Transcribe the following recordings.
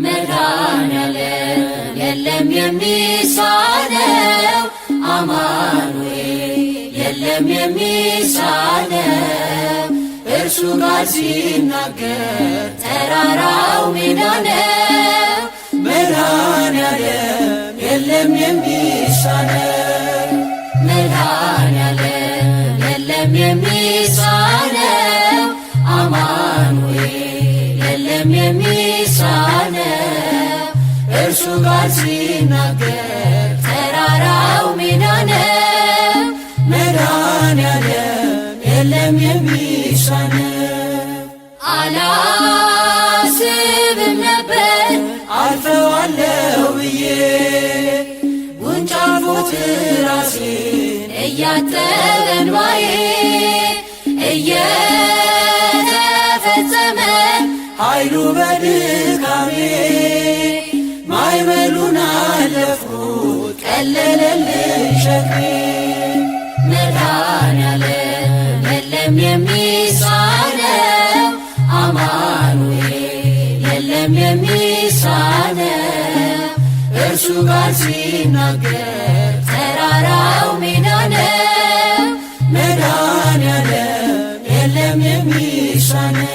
መድኃኔዓለም የለም የሚሳነው፣ አማኑኤል የለም የሚሳነው። እርሱ ጋር ሲናገር ተራራው ሜዳ ነው። መድኃኔዓለም የለም የሚሳነው። መድኃኔዓለም የለም የሚሳነው፣ አማኑኤል የለም የሚሳነው። እርሱ ጋር ሲናገር ተራራው ሜዳ ነው። መድኃኔዓለም የለም የሚሳነው። አላስብም ነበር አልፈዋለሁ ብዬ ጉንጭ አልፎት ራሴን እያጠበ እንባዬ እየተፈጸመ ኃይሉ በድካሜ ማዕበሉን አለፍኩት ቀለለልኝ ሸክሜ። መድኃኔዓለም የለም የሚሳነው፣ አማኑኤል የለም የሚሳነው። እርሱ ጋር ሲናገር ተራራው ሜዳ ነው። መድኃኔዓለም የለም የሚሳነው።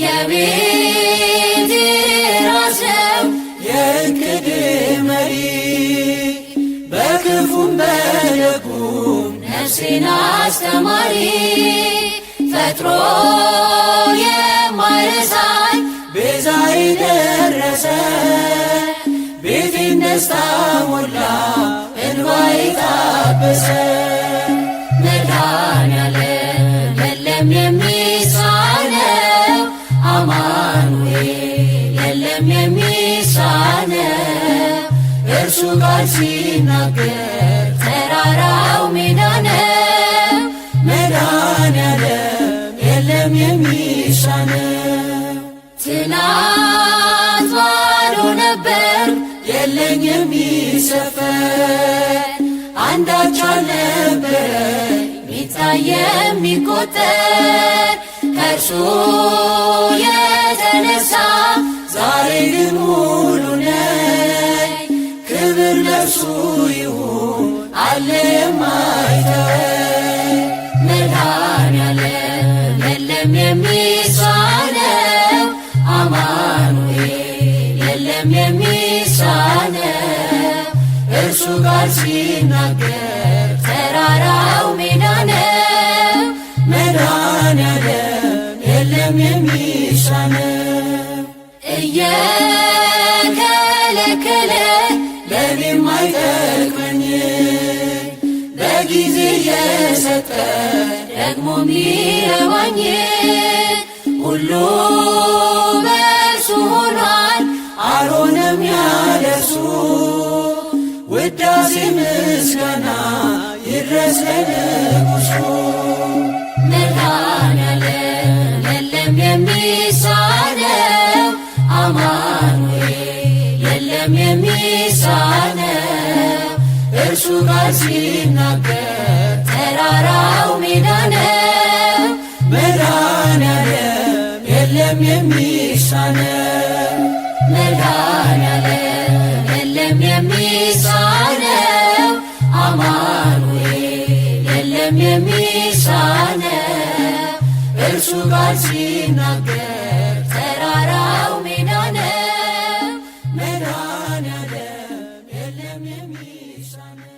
የቤቴ ራስ ነው የእቅድ መሪ በክፉም በደጉም ነፍሴን አስተማሪ፣ ፈጥሮ የማይረሳኝ ቤዛዬ ደረሰ፣ ቤቴን ደስታ ሞላ፣ እንባዬ ታበሰ። መድኃኔዓለም የለም የሚሳነው፣ አማኑኤል የለም የሚሳነው። እርሱ ጋር ሲናገር ተራራው ሜዳ ነው። መድኃኔዓለም የለም የሚሳነው። ትናንት ባዶ ነበር የለኝ የሚሰፈር አንዳች አልነበረ ሚታይ የሚቆጠር ከእርሱ የተነሳ ዛሬ ግን ሙሉ ነኝ። ክብር ለእርሱ ይሁን አለ የማይተወኝ። መድኃኔዓለም የለም የሚሳነው፣ አማኑኤል የለም የሚሳነው። እርሱ ጋር ሲናገር ተራራው ሜዳ ነው። መድኃኔዓለም የለም የሚሳነው። እየከለከለ ለእኔም አይጠቅመኝ በጊዜ የሰጠ ደግሞ ሚረባኝ ሁሉ በእርሱ ሆኗል። አልሆነም ያለሱ። ውዳሴ ምስጋና ይድረስ ለንጉሱ። መድኃኔዓለም የለም የሚሳነው፣ አማኑኤል የለም የሚሳነው። እርሱ ጋር ሲናገር ተራራው ሜዳ ነው። መድኃኔዓለም የለም የሚሳነው። መድኃኔዓለም የለም የሚሳነው፣ አማኑኤል የለም የሚሳነው። እርሱ ጋር ሲናገር ተራራው ሜዳ ነው። መድኃኔዓለም የለም የሚሳነው።